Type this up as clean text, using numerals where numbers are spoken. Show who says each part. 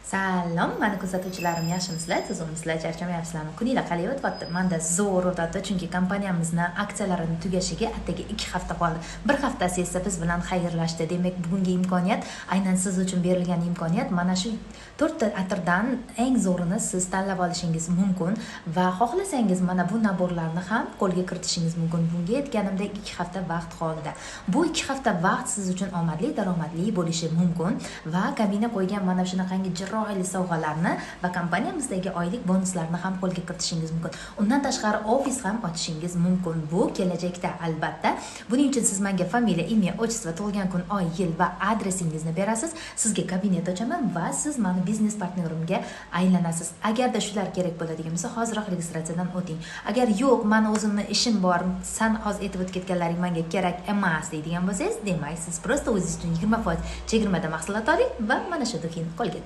Speaker 1: Salom, mani kuzatuvchilarim, yaxshimisizlar, tuzukmisizlar, charchamayapsizlarmi? Kuninglar qalay o'tyapti? Manda zo'r o'tyapti, chunki kompaniyamizni aksiyalarini tugashiga atigi 2 hafta qoldi. Bir haftasi esa biz bilan xayrlashdi. Demak, bugungi imkoniyat aynan siz uchun berilgan imkoniyat. Mana shu to'rtta atirdan eng zo'rini siz tanlab olishingiz mumkin va xohlasangiz, mana bu набор larni ham qo'lga kiritishingiz mumkin. Bunga, aytganimdek, 2 hafta vaqt qoldi. Bu 2 hafta vaqt siz uchun omadli, daromadli bo'lishi mumkin va kabina qo'ygan mana shunaqangi chiroyli sovg'alarni va kompaniyamizdagi oylik bonuslarni ham qo'lga kiritishingiz mumkin. Undan tashqari, ofis ham ochishingiz mumkin. Bu kelajakda, albatta. Buning uchun siz menga familiya, имя, отчество, tug'ilgan kun, oy, yil va adresingizni berasiz. Sizga kabinet ochaman va siz mani biznes partnyorimga aylanasiz. Agarda shular kerak bo'ladigan bo'lsa, hoziroq registratsiyadan o'ting. Agar "Yo'q, mani o'zimni ishim bor, san hozir aytib o'tib ketganlaring menga kerak emas" deydigan bo'lsangiz, demak, siz просто o'zingiz uchun 20% chegirmada mahsulot oling va mana shu духи ni qo'lga